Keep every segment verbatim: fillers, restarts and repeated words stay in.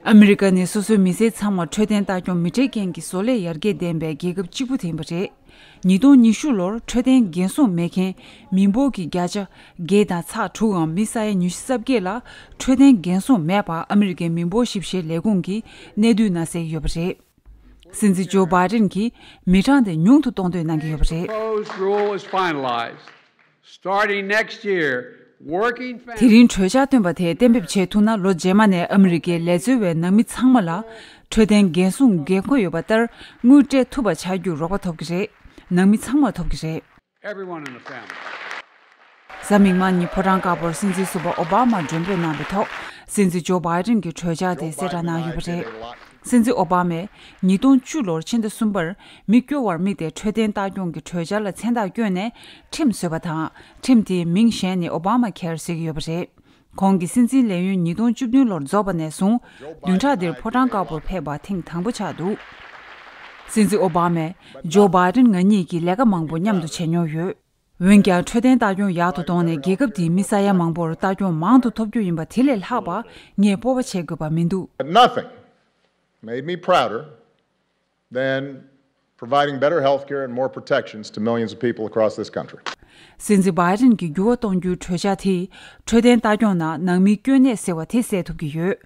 ཨ་མི་རི་ཀ་ནི་སོ་སོའི་མི་སེར་ཚང་མར་འཕྲོད་བསྟེན་ལྟ་སྐྱོང་མི་སྤྲད་མཁན་གྱི་བཟོ་ལས་ཡར་རྒྱས་ལྡན་པའི་རྒྱལ་ཁབ་གཅིག་པུ་དེ་ཡིན་པ་རེད། ཉིས་སྟོང་ཉི་ཤུ་ལོར་འཕྲོད་བསྟེན་འགན་སྲུང་མེད་མཁན་མི་འབོར་གྱི་བརྒྱ་ཆ་བརྒྱད་དང་ཚེག་དྲུག་འམ་མི་ས་ཡ་ཉི་ཤུ་རྩ་བརྒྱད་ལ་འཕྲོད་བསྟེན་འགན་སྲུང་མེད་པ་ཨ་མི་རི་ཀའི་མི་འབོར་ཞིབ་བཤེར་ལས་ཁུངས་ཀྱིས་གནས་སྡུད་གནང་གསལ་ཡོད་པ་རེད། སྲིད་འཛིན་ཇོ་བྷའི་ཌེན་གྱིས་མི་གྲངས་དེ་ཉུང་དུ་གཏོང་འདོད་གནང་གི་ཡོད་པ་རེད། Proposed rule is finalized. Starting next year, working families དེ་རིང་གྲོས་འཆར་བཏོན་པ་དེ་གཏན་འབེབས་བྱས་ཐུབ་ན། ལོ་རྗེས་མ་ནས་ཨ་མི་རི་ཀའི་ལས་འཛོལ་བའི་ནང་མི་ཚང་མ་ལ་འཕྲོད་བསྟེན་འགན་སྲུང་འགན་འཁུར་ཡོད་པ་ལྟར་དངུལ་སྤྲད་ཐུབ་པ་བྱ་རྒྱུར་རོགས་པ་ཐོབ་ཀྱི་རེད། ནང་མི་ཚང་མ་ཐོབ་ཀྱི་རེད། Everyone in the family. གཟའ་མིག་དམར་ཉིན་ཕོ་བྲང་དཀར་པོར་སྲིད་འཛིན་ཟུར་པ་ཨོ་བྷ་མ་མགྲོན་འབོད་གནང་བའི་ཐོག་སྲིད་འཛིན་ཇོ་བྷའི་ཌེན་གྱིས་གྲོས་འཆར་དེ་གསལ་བསྒྲགས་གནང་ཡོད་པ་རེད། སྲིད་འཛིན་ཨོ་བྷ་མས་ཉིས་སྟོང་བཅུ་ལོར་ཕྱི་ཟླ་གསུམ་པར་མི་སྐྱོ་བར་དམིགས་ཏེ་འཕྲོད་བསྟེན་ལྟ་སྐྱོང་གི་གྲོས་འཆར་ལ་མཚན་རྟགས་བསྐྱོན་ནས་ཁྲིམས་བཟོས་པ་དང་། ཁྲིམས་དེའི་མིང་གཞན་ནི་ཨོ་བྷ་མ་ཁེར་ཟེར་གྱི་ཡོད་པ་རེད། ཁོང་གི་སྲིད་འཛིན་ལས་ཡུན་ཉིས་སྟོང་བཅུ་བདུན་ལོར་རྫོགས་པ་ནས་བཟུང་བདུན་ཕྲག་འདིར་ཕོ་བྲང་དཀར་པོར་ཕེབས་པ་ཐེངས་དང་པོ་ཆགས་འདུག་སྲིད་འཛིན་ཨོ་བྷ་མས་ཇོ་བྷའི་ཌེན་ང་གཉིས་ཀྱིས་ལས་ཀ་མང་པོ་མཉམ་དུ་བྱས་མྱོང་ཡོད། འོན་ཀྱང་འཕྲོད་བསྟེན་ལྟ་སྐྱོང་ཡག་ཏུ་བཏང་ནས་རྒྱལ་ཁབ་འདིའི་མི་ས་ཡ་མང་པོར་ལྟ་སྐྱོང་མང་དུ་ཐོབ་རྒྱུ་ཡིན་པ་དེ་ལས་ལྷག་པ་ངས་སྤོབས་པ་བྱེད་དགོས་པ་མི་འདུག But nothing made me prouder than providing better health care and more protections to millions of people across this country. སྲིད་འཛིན་བྷའི་ཌེན་གྱི་འགྱུར་བ་གཏོང་རྒྱུའི་གྲོས་འཆར་དེས་འཕྲོད་བསྟེན་ལྟ་སྐྱོང་ནང་ནང་མིའི་སྐྱོ་གནས་ཟེར་བ་དེ་སེལ་ཐུབ་ཀྱི་ཡོད།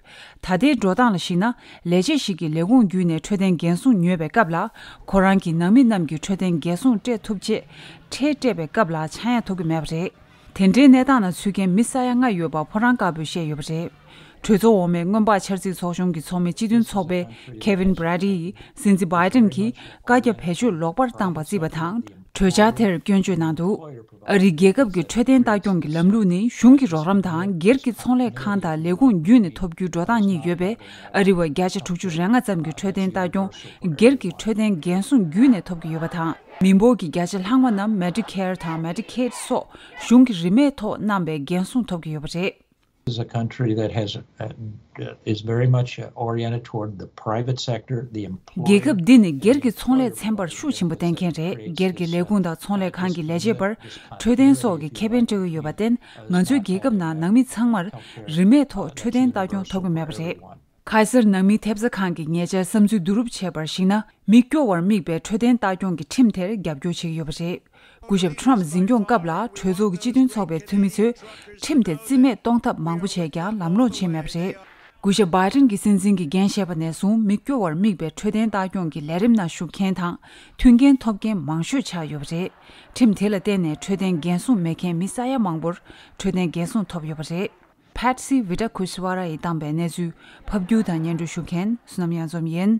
ད་ལྟའི་འགྲོ་སྟངས་ལ་གཞིགས་ན། ལས་བྱེད་ཞིག་གིས་ལས་ཁུངས་བརྒྱུད་ནས་འཕྲོད་བསྟེན་འགན་སྲུང་ཉོས་པའི་སྐབས་ལ། ཁོ་རང་གིས་ནང་མི་རྣམས་ཀྱི་འཕྲོད་བསྟེན་འགན་སྲུང་སྤྲད་ཐུབ་ཆེད་ཁྲལ་སྤྲད་པའི་སྐབས་ལ་ཆག་ཡང་ཐོབ་ཀྱི་མེད་པ་རེད། དེ་འདྲའི་གནས་སྟངས་ནང་ཚུད་མཁན་མི་ས་ཡ་ལྔ་ཡོད་པ་ཕོ་བྲང་དཀར་པོས་བཤད་ཡོད་པ་རེད། གྲོས་ཚོགས་འོག་མའི་སྔོན་དཔག་འཆར་རྩིས་ཚོགས་ཆུང་གི་ཚོགས་མི་སྤྱི་མཐུན་ཚོགས་པའི་ཁེ་ཝིན་བྷ་ར་ཌི་ཡིས་སྲིད་འཛིན་བྷའི་ཌེན་གྱིས་བཀའ་རྒྱ་བེད་སྤྱོད་ལོག་པར་བཏང་པ་བརྩིས་པ་དང་། གྲོས་འཆར་དེར་སྐྱོན་བརྗོད་གནང་འདུག་ཨ་རིའི་རྒྱལ་ཁབ་ཀྱི་འཕྲོད་བསྟེན་ལྟ་སྐྱོང་གི་ལམ་ལུགས་ནི་གཞུང་གི་རོགས་རམ་དང་སྒེར་གྱི་ཚོང་ལས་ཁང་དང་ལས་ཁུངས་བརྒྱུད་ནས་ཐོབ་རྒྱུའི་འགྲོ་སྟངས་གཉིས་ཡོད་པས། ཨ་རི་བ་བརྒྱ་ཆ་དྲུག་ཅུ་རེ་ལྔ་ཙམ་གྱི་འཕྲོད་བསྟེན་ལྟ་སྐྱོང་སྒེར་གྱི་འཕྲོད་བསྟེན་འགན་སྲུང་བརྒྱུད་ནས་ཐོབ་ཀྱི་ཡོད་པ་དང་། མི་འབོར་གྱི་བརྒྱ་ཆ་ལྷག་མ་རྣམས་མེ་ཌི་ཁེར་དང་མེ་ཌི་ཁེཌ་སོགས་གཞུང་གིས་རིན་མེད་ཐོག་གནང་བའི་འགན་སྲུང་ཐོབ་ཀྱི་ཡོད་པ་རེད། This is a country that has uh, is very much uh, oriented toward the private sector, the employer. རྒྱལ་ཁབ་འདི་ནི་སྒེར་གྱི་ཚོང་ལས་ཚན་པར་ཤུགས་ཆེན་པོ་བརྟེན་མཁན་རེད། སྒེར་གྱི་ལས་ཁུངས་དང་ཚོང་ལས་ཁང་གི་ལས་བྱེད་པར་འཕྲོད་བསྟེན་སོགས་ཀྱི་ཁེ་ཕན་སྤྲད་ཀྱི་ཡོད་པར་བརྟེན། ང་ཚོའི་རྒྱལ་ཁབ་ནང་ནང་མི་ཚང་མར་རིན་མེད་ཐོག་འཕྲོད་བསྟེན་ལྟ་སྐྱོང་ཐོབ་ཀྱི་མེད་པ་རེད། ཁ་ས་ནང་མིའི་ཐེབས་རྩ་ཁང་གིས་ཉེ་ཆར་བསམ་ཚུལ་བསྡུ་རུབ་བྱས་པར་གཞིགས་ན། མི་སྐྱོ་བར་དམིགས་པའི་འཕྲོད་བསྟེན་ལྟ་སྐྱོང་གི་ཁྲིམས་དེར་རྒྱབ་སྐྱོར་བྱེད་ཀྱི་ཡོད་པ་རེད། སྐུ་ཞབས་ཁྲོམ་འཛིན་སྐྱོང་སྐབས་ལ་གྲོས་ཚོགས་ཀྱི་སྤྱི་མཐུན་ཚོགས་པའི་འཐུས་མི་ཚོས་ཁྲིམས་དེ་རྩིས་མེད་གཏོང་ཐབས་མང་པོ་བྱས་ཀྱང་ལམ་ལྷོང་ཕྱིན་མེད་པ་རེད། སྐུ་ཞབས་བྷའི་ཌེན་གྱིས་སྲིད་འཛིན་གྱི་འགན་བཞེས་པ་ནས་བཟུང་མི་སྐྱོ་བར་དམིགས་པའི་འཕྲོད་བསྟེན་ལྟ་སྐྱོང་གི་ལས་རིམ་ནང་ཞུགས་མཁན་དང་མཐུན་རྐྱེན་ཐོབ་མཁན་མང་ཤོས་ཆགས་ཡོད་པ་རེད། ཁྲིམས་དེ་ལ་བརྟེན་ནས་འཕྲོད་བསྟེན་འགན་སྲུང་མེད་མཁན་མི་ས་ཡ་མང་པོར་འཕྲོད་བསྟེན་འགན་སྲུང་ཐོབ་ཡོད་པ་རེད། Patsy Widakuswara ཡིས་བཏང་པའི་གནས་ཚུལ་ཕབ་སྒྱུར་དང་སྙན་སྒྲོན་ཞུ་མཁན་བསོད་ནམས་གཡང་འཛོམས་ཡིན།